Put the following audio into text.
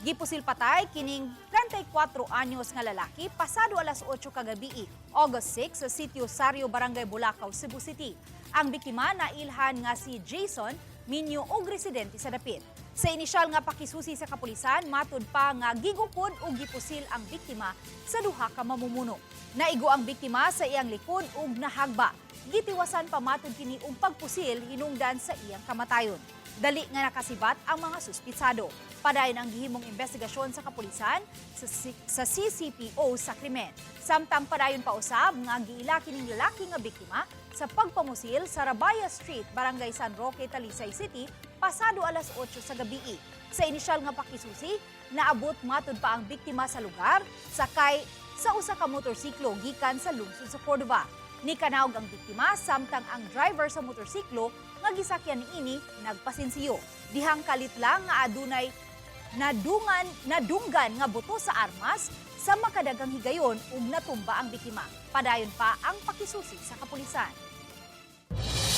Gipusil patay kining 34 anyos nga lalaki pasado alas 8 kagabii, August 6, sa Sitio Sario, Barangay Bulacau, Cebu City. Ang biktima nailhan nga si Jason Minyo og residente sa dapit. Sa inisyal nga pakisusi sa kapulisan, matud pa nga gigukod og gipusil ang biktima sa duha ka mamumuno. Naigo ang biktima sa iyang likod ug nahagba. Gitiwasan pa matud kini og pagpusil hinungdan sa iyang kamatayon. Dali nga nakasibat ang mga suspitsado. Padayon ang gihimong investigasyon sa kapulisan sa CCPO sa krimen. Samtang padayon pa usab nga giila kining lalaki nga biktima sa pagpamusil sa Rabaya Street, Barangay San Roque, Talisay City, pasado alas 8 sa gabii. Sa inisyal nga pakisusi, naabot matud pa ang biktima sa lugar sakay sa usa ka motorsiklo gikan sa lungsod sa Cordova. Nikanawg ang biktima samtang ang driver sa motorsiklo nga gisakyan niini nagpasinsiyo. Dihang kalit lang nga adunay nadunggan nga buto sa armas sa makadagang higayon ug natumba ang biktima. Padayon pa ang pakisusi sa kapulisan.